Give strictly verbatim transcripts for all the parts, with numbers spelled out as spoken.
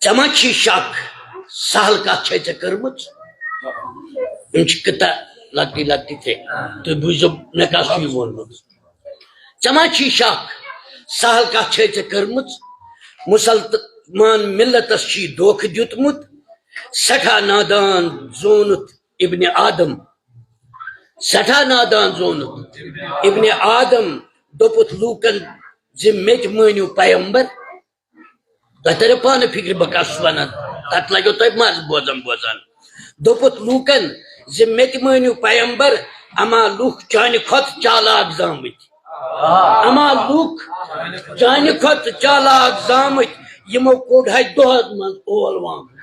ژےٚ ما چھی شک؟ سہل کتھ چھے ژےٚ کٔرمٕژ؟ یِم چھِ کۭژاہ لۄکٹی لۄکٹی تہِ۔ تُہۍ بوٗزِو مےٚ کس چھُ یہِ ووٚنمُت۔ ژےٚ ما چھی شک؟ سہل کتھ چھے ژےٚ کٔرمٕژ؟ مُسلمان مِلتس چھی دھوکہٕ دیُتمُت۔ سٮ۪ٹھاہ نادان زونُتھ ابن آدم۔ سٮ۪ٹھاہ نادان زونُتھ ابن آدم۔ دوٚپُتھ لوٗکن زِ مےٚ تہِ مٲنِو پیمبر۔ تۄہہِ ترِ پانہٕ فِکرِ بہٕ کَس چھُس وَنان، تَتھ لَگیو تۄہہِ مَزٕ بوزان بوزان۔ دوٚپُتھ لوٗکَن زِ مےٚ تہِ مٲنِو پیمبر، اَما لُکھ چانہِ کھۄتہٕ چالاک زامٕتۍ۔ اَما لُکھ چانہِ کھۄتہٕ چالاک زامٕتۍ، یِمو کوٚڑ ہے دۄہَس منٛز اول وانٛگُن۔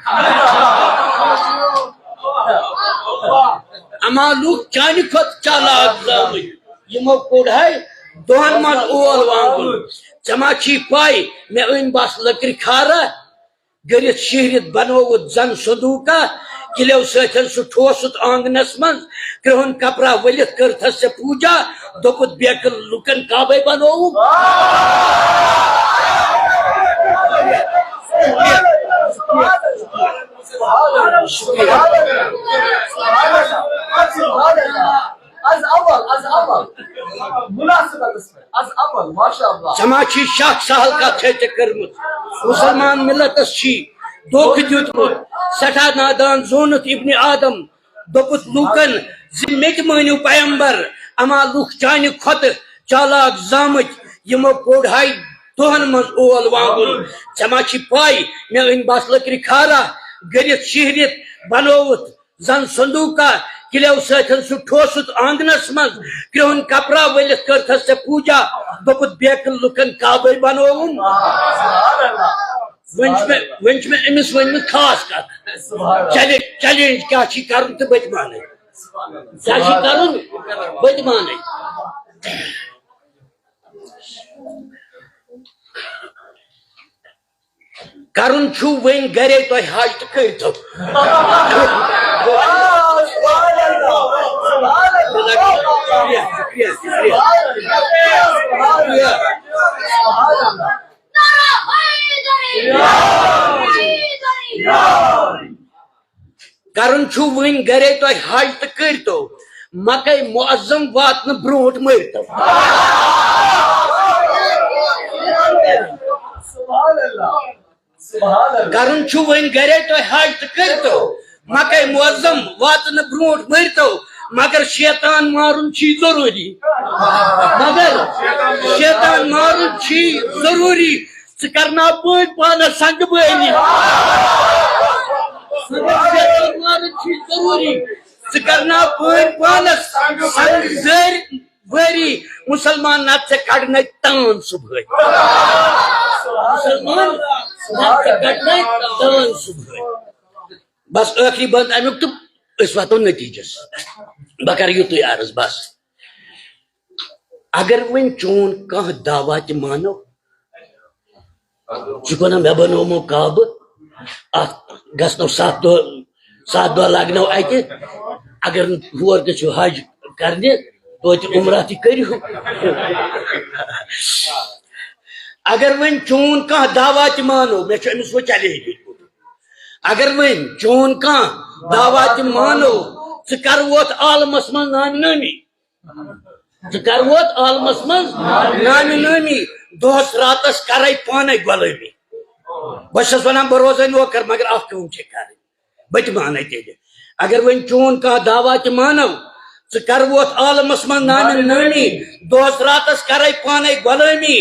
اَما لُکھ چانہِ کھۄتہٕ چالاک زامٕتۍ، یِمو کوٚڑ ہے دۄہن منٛز اول وانٛگُن۔ ژےٚ ما چھی پَے، مےٚ أنۍ بس لٔکرِ کھارا، گٔرِتھ شِہرِتھ بنووُتھ زن صندوٗقا، کِلیو سۭتٮ۪ن سُہ ٹھوسُتھ آنٛگنس منٛز، کرٛہُن کپرا ؤلِتھ کٔرتھس ژےٚ پوٗجا، دوٚپُتھ بیکل لُکن کعبے بنووُم۔ از اول، از اول۔ مناسبتس پٮ۪ٹھ۔ از اول، ماشاء اللہ۔ ژےٚ ما چھی شک سہل کتھ چھے ژےٚ کٔرمٕژ؟ مُسلمان مِلتس چھی دھوکہٕ دیُتمُت، سٮ۪ٹھاہ نادان زونُتھ ابن آدم۔ دوٚپُتھ لوٗکن زِ مےٚ تہِ مٲنِو پیمبر، اما لُکھ چانہِ کھۄتہٕ چالاک زامٕتۍ، یِمو کوٚڑ ہے دۄہن منٛز اول وانٛگُن۔ ژےٚ ما چھی پَے، مےٚ أنۍ بس لٔکرِ کھارا، گٔرِتھ شِہرِتھ بنووُتھ زن صندوٗقا، کِلیو سۭتٮ۪ن سُہ ٹھوسُتھ آنٛگنس منٛز، کرٛہُن کپرا ؤلِتھ کٔرتھس ژےٚ پوٗجا، دوٚپُتھ بیکل لُکن کعبے بنووُم۔ وۄنۍ چھُ مےٚ، وۄنۍ چھُ مےٚ أمِس ؤنمٕژ خاص کتھ۔ چیلنج، چیلنج کیٛاہ چھی کرُن تہٕ بہٕ تہِ مانَے۔ کیٛاہ چھی کرُن؟ بہٕ تہِ مانَے۔ کرُن چھُ وۄنۍ گرے تۄہہِ حج تہٕ کٔرۍتو۔ شُکریہ، شُکریہ، شُکریہ۔ کرُن چھُ وۄنۍ گرے تۄہہِ حج تہٕ کٔرۍتو، مکے معظم واتنہٕ برونٛٹھ مٔرۍتو۔ سبحان اللہ۔ سبحان اللہ۔ کرُن چھُ وۄنۍ گرے تۄہہِ حج تہٕ کٔرۍتو، مکے معظم واتنہٕ برونٛٹھ مٔرۍتو، مگر شیطان مارُن چھی ضروٗری۔ مگر شیطان مارُن چھی ضروٗری۔ ژٕ کرناو پٲنۍ پانس سنگہٕ بٲنی۔ مگر شیطان مارُن چھی ضروٗری۔ ژٕ کرناو پٲنۍ پانس سنگہٕ زٲرۍ وٲری۔ مُسلمان نتہٕ ژےٚ کڑنے تان صبحٲے۔ مُسلمان نتہٕ ژےٚ کڑنے تان صبحٲے۔ بس ٲخری بند امیُک تہٕ أسۍ واتو نتیجس۔ بہٕ کرٕ یُتُے عرض بس۔ اگر وۄنۍ چون کانٛہہ دعویٰ تہِ مانو، ژٕ چھُکھ ونان مےٚ بنوومو کعبہٕ، اتھ گژھنو ستھ دۄہ، ستھ دۄہ لگنو اتہِ، اگر نہٕ ہور گٔژھِو حج کرنہِ، توتہِ عمرہ تہِ کٔرِو۔ اگر وۄنۍ چون کانٛہہ دعویٰ تہِ مانو، مےٚ چھُ أمِس وۄنۍ چیلنج دیُتمُت، اگر وۄنۍ چون کانٛہہ دعویٰ تہِ مانو، ژٕ کر ووتھ عالمس منٛز نامہِ نٲمی۔ ژٕ کر ووت عالمس منٛز نامہِ نٲمی، دۄہس راتس کرے پانے غلٲمی۔ بہٕ چھَس ونان بہٕ روزے نوکر، مگر اکھ کٲم چھے کرٕنۍ، بہٕ تہِ مانے تیٚلہِ۔ اگر وۄنۍ چون کانٛہہ دعویٰ تہِ مانو، ژٕ کر ووت عالمس منٛز نامہِ نٲمی، دۄہس راتس کرے پانے غلٲمی۔